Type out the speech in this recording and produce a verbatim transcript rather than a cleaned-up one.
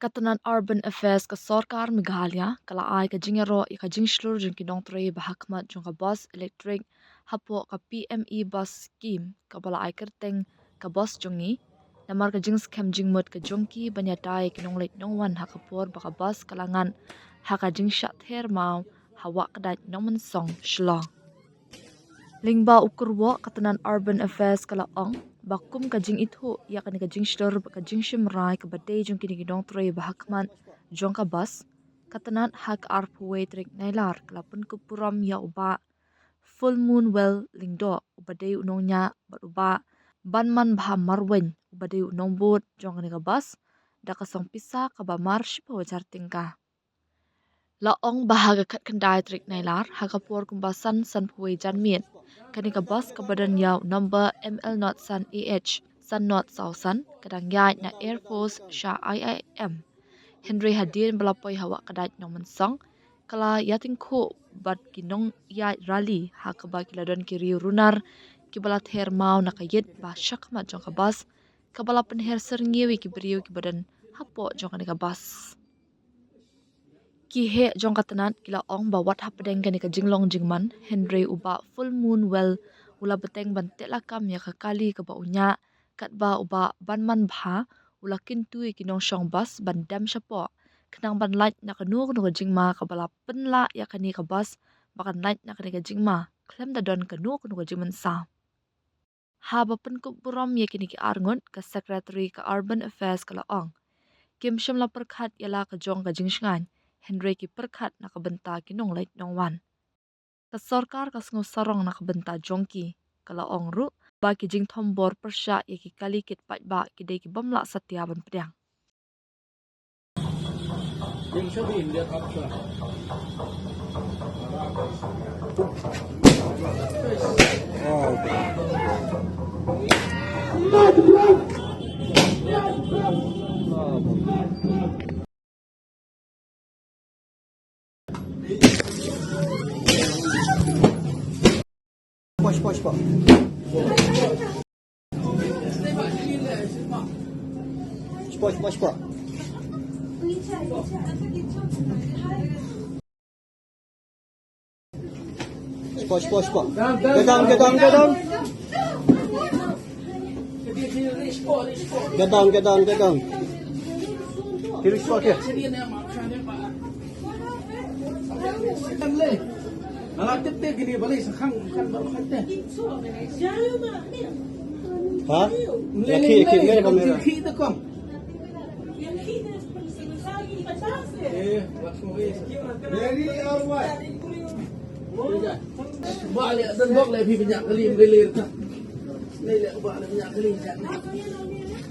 Ka tnat Urban Affairs ka sorkar Meghalaya ka la ai ka jingïaroh ïa ka jingshlur jong ki nongtrei ba ha khmat jong ka bus elektrik hapoh ka P M E Bus Scheme kaba la ai kyrteng Ka Bus Jong Ngi, namar ka jingskhem jingmut ka jong ki ban ïada ïa ki nongleit nongwan ha ka por ba ka bus ka la ngat ha ka jingshah ther maw ha Wah Kdaid Nongmynsong, Shillong. Lyngba u kyrwoh, ka tnat Urban Affairs ka la ong ba kum ka jingithuh ïa kane ka jingshlur bad ka jingshim rai kaba dei jong kine ki nongtrei ba ha khmat jong ka bus, ka tnat ha ka arphew wei tarik Nailar ka la pynkup burom ïa u Bah Fullmoonwell Lyngdoh uba dei u nongñiah bad u Bah Banmanbha Marwein uba dei u nongbud jong kane ka bus da ka song pisa kaba mar shiphew hajar tyngka. La ong ba ha ka khatkhyndai tarik Nailar ha ka por kumba san, sanphew wei janmiet, kane ka bus kaba don ïa u number M L not san A H san not saw san ka dang ïaid na Air Force sha I I M. Hynrei hadien ba la poi ha Wah Kdaid Nongmynsong, ka la ïatyngkhuh bad ki nongïaid rally ha kaba ki la don ki riew runar kiba la ther maw na ka ïit ba sha khmat jong ka bus, kaba la pynher syrngiew ïa ki briew kiba don hapoh jong kane ka bus. Ki heh jong ka tnat ki la ong ba wat hapdeng kane ka jinglong jingman, hynrei u Bah Fullmoonwell u la bteng ban teh lakam ïa ka kali kaba u ñiah, katba u Bah Banmanbha u la kyntu ïa ki nongshong bus ban dem shapoh khnang ban lait na kano kano ka jingma kaba la pynlah ïa kane ka bus ba kan lait na kane ka jingma khlem da don kano kano ka jingmynsaw. Haba pynkup burom ïa kine ki arngut, ka Secretary ka Urban Affairs ka la ong, kim shym la pyrkhat ïa la ka jong ka jingshngaiñ, hynrei ki pyrkhat na ka bynta ki nongleit nongwan. Ka sorkar ka sngew sarong na ka bynta jong ki. Ka la ong ruh ba ki jingthombor pyrshah ïa ki kali kit paidbah ki dei ki bym lah satia ban pdiang. Shipor, shipor, shipor. Shipor, shipor, shipor. Shipor, shipor, shipor. Get down, get down, get down. Get down, get down, get down. Kiri shipor ke? Ha? Laki, laki, mere kamera. Ba le dan bok le phi bynyak kali, mrili ta. Le le ba le bynyak kali, bynyak kali.